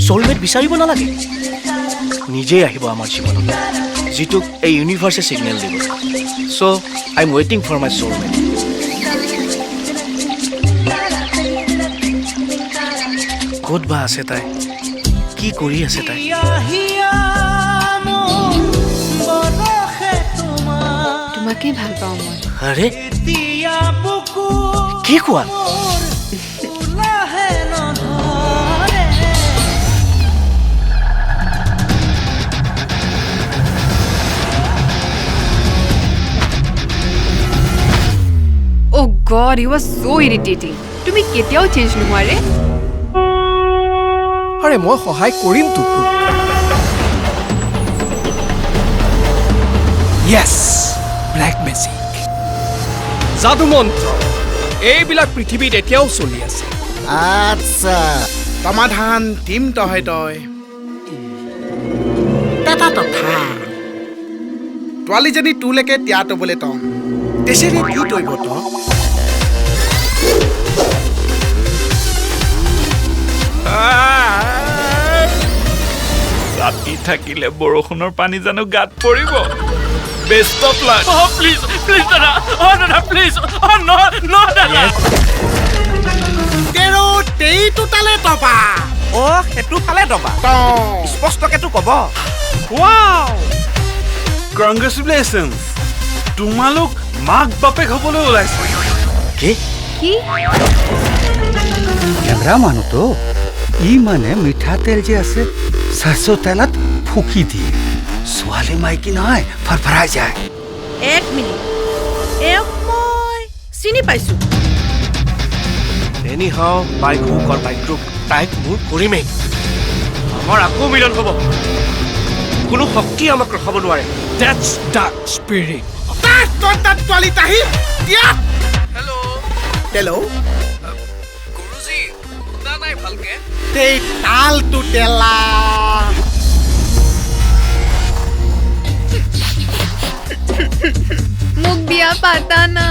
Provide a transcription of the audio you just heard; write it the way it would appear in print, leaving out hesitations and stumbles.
চ'লমেট বিচাৰিব নালাগে, নিজেই আহিব আমাৰ জীৱনত, যিটোক এই ইউনিভাৰ্ছে ছিগনেল দিব। So I am waiting for my soulmate. ক'ত বা আছে তাই, কি কৰি আছে তাই? তোমাকেই ভাল পাওঁ মই। আৰে কি কোৱা? Oh God, you are so irritating. তুমি কেতিয়াও চেঞ্জ নোহোৱা ৰে। আৰে মই সহায় কৰিম তোক। য়েছ, ব্লেক মেজিক, যাদু মন্ত্ৰ, এইবিলাক পৃথিৱীত এতিয়াও চলি আছে। আচ্ছা, সমাধান দিম তহে তই। এটা তথা ছোৱালীজনী তোলৈকে তিয়াতবলৈ তন তেছেৰে কি তৈব ত? ৰাতি থাকিলে বৰষুণৰ পানী জানো গাত পৰিব? Best of luck. Please please দাদা, অ দাদা প্লিজ, অ ন ন দাদা। তেৰ তেইটো তালে তবা। অ সেইটো ফালে দবা, স্পষ্টকেতো কব। ৱাও, কংগ্ৰেচুলেশ্যনছ, তোমালোক মাক বাপেক হ'বলৈ ওলাইছে। কি কি কেমেৰা মানুহটো ই মানে মিঠাতেল যে আছে সৰসো তেলত ফুকি দিয়ে, ছোৱালী মাইকী নহয় ফৰফৰাই যায়। এক মিনিট, এওঁক মই চিনি পাইছো। Anyhow, by hook or by crook, তাইক মোৰ কৰিমেই। আমাৰ আকৌ মিলন হ'ব, কোনো শক্তি আমাক ৰখাব নোৱাৰে। That's the spirit. তাত তই তাত ছোৱালী তাহি তিয়াত। হেল্ল' হেল্ল' গুৰুজী, শুনা নাই ভালকে। তেই তালটো তেলা। মোক বিয়া পাতা না।